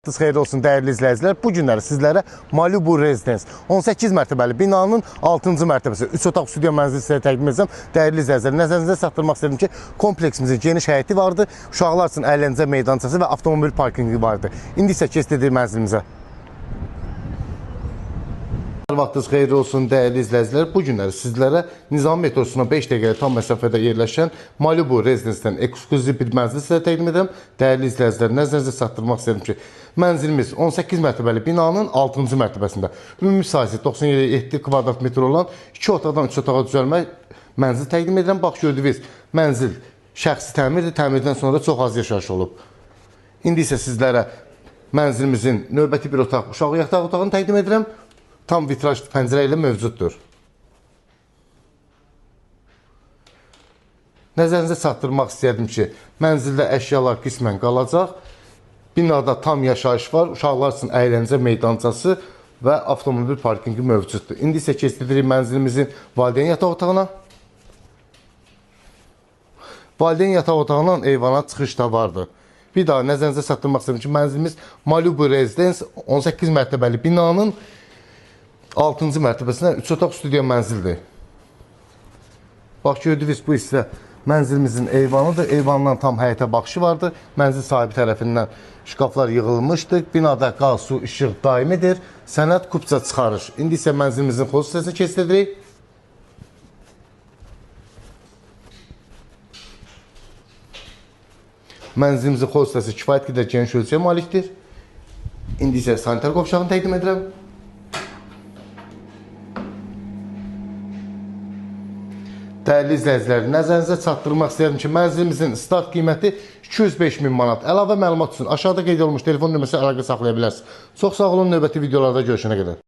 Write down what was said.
Xeyir olsun dəyərli izləyicilər. Bu günləri sizlərə Malibu Residence 18 mərtəbəli binanın 6-cı mərtəbəsi 3 otaq studiya mənzili sizə təqdim edəcəm. Dəyərli izləyicilər, nəzərinizə çatdırmaq istədim ki, kompleksimizin geniş həyəti vardı, uşaqlar üçün əyləncə meydançası və avtomobil parkinqi vardı. İndi isə keçid edirik mənzilimizə. Hər vaxtınız xeyirli olsun dəyərli izləyicilər. Bu günləri sizlərə Nizami metrosuna 5 dəqiqəlik tam məsafədə yerləşən Malibu Residence-dən ekskluziv bir mənzil sizə təqdim edirəm. Dəyərli izləyicilər, nəzərinizə çatdırmaq istəyirəm ki, mənzilimiz 18 mərtəbəli binanın 6-cı mərtəbəsində. Ümumi sahəsi 97 kvadrat metr olan 2 otaqdan 3 otağa düzəlmə mənzil təqdim edirəm. Bax gördüyünüz mənzil şəxsi təmirdir. Təmirdən sonra çox az yaşayış olub. İndi isə sizlərə mənzilimizin növbəti bir otaq, uşaq yataq otağını təqdim edirəm. Tam vitraj pəncərə ilə mövcuddur. Nəzərinizə çatdırmaq istəyərdim ki, mənzildə əşyalar qismən qalacaq. Binada tam yaşayış var, uşaqlar üçün əyləncə meydançası və avtomobil parkinqi mövcuddur. İndi isə keçid edirik mənzilimizin valideyn yataq otağına. Valideyn yataq otağından eyvana çıxış da vardır. Bir daha nəzərinizə çatdırmaq istəyirəm ki, mənzilimiz Malibu Residence 18 mərtəbəli binanın 6-cı mərtəbəsində 3 otaq studiya mənzildir. Bax gördünüz, bu hissə mənzilimizin eyvanıdır. Eyvandan tam həyətə baxışı vardı. Mənzil sahibi tərəfindən şkaflar yığılmışdı. Binada qaz, su, işıq daimidir. Sənəd kupça çıxarış. İndi isə mənzilimizin xol hissəsini keçid edirik. Mənzilimizin xol hissəsi kifayət qədər geniş ölçüyə malikdir. İndi isə sanitar qovşağını təqdim edirəm. Dəyərli izləyicilər, nəzərinizə çatdırmaq istəyirəm ki, mənzilimizin start qiyməti 205 min manat. Əlavə məlumat üçün aşağıda qeyd olunmuş telefon nömrəsi əlaqə saxlaya bilərsiniz. Çox sağ olun, növbəti videolarda görüşənə qədər.